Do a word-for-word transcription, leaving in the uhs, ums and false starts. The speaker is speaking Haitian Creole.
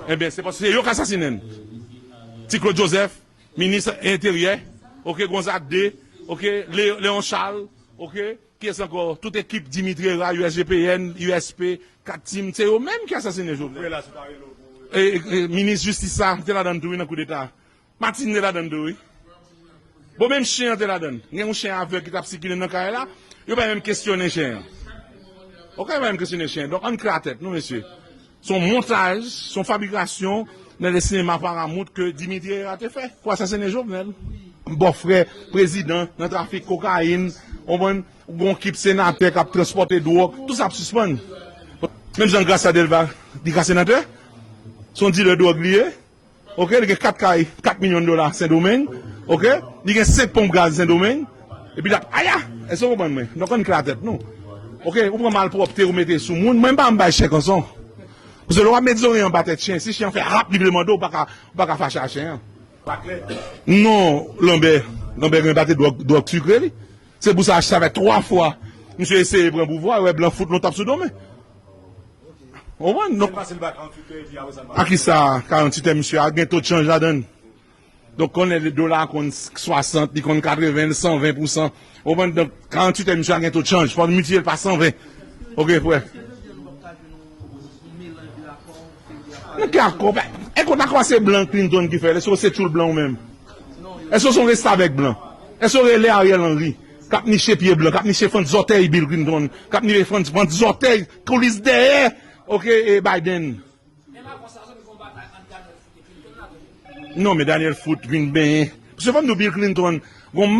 Ebyen, se paske se yo k asasinen n. Ti Claude Joseph, minis enteryè, oke, Gonzague de, oke, Lé- Léon Charles, oke, kiyès ankò? Tout ekip Dimitri Hérard, U S G P N, U S P, Kat Tim, se yo menm ki asasinen Jovenel. E, e, e, minis jistis sa, te ladan tou, wi, nan koudeta. Martine te ladan tou, wi. Bon, menm chen an te ladan. Gen yon chen avèg ki t ap sikile nan kay la. Yo pa menm kesyonnen chen an. Oke, yo pa menm kesyonnen chen an. Donk, ann klè tèt nou, mesye. Se yon montaj, se yon fabrikasyon nan le sinema Paramount ke Dimitri Hérard te fè pou asasinen Jovenel. Bòfrè prezidan nan trafik kokayin, ou konprann, ou gen yon ekip senatè k ap transpòte dwòg, tout sa ap sispann. Menm jan Gracia Delva, li ka senatè? Se yon dilè dwòg li ye? Oke, li gen kat kay, kat milyon dola Sendomeng. Oke, li gen senk ponp gaz Sendomeng. Epi l ap, aya! Èske w konprann mwen? Donk, ann klè tèt nou. Oke, ou pran malpwòpte, ou mete sou moun. Mwen, m pa janm bay chèk ansanm. Paske lè w ap met zoranyen anba tèt chen, si chen an fè rap, li vle mòde w, ou pa ka, ou pa ka fache a chen an. Non, Lanbè, Lanbè gen pate dwòg, dwòg sikre li. Se pou sa, sa fè twa fwa misye eseye pran pouvwa, wè blan fout lòt ap sou do men. Ou konprann? Donk, a ki sa, karanntuit è, misye a gen to chanj ladan l. Donk, konnen dola konn swasant, li konn katreven, san ven pousan. Ou konprann? Donk, karanntuit è, misye a gen to chanj. Fò l miltipliye l pa san ven. Oke, frè. Nan ki akò? Èske akò a se blan Clinton ki fè l? Èske se tchoul blan ou menm? Èske se yon restavèk blan? Èske w rele Ariel Henry, k ap niche pye blan, k ap niche fann zòtèy Bill Clinton, k ap niche fann, fann zòtèy, koulis dèyè, oke, e Biden? Non, men Daniel Foot vin benyen. Paske fò m di w Bill Clinton, gon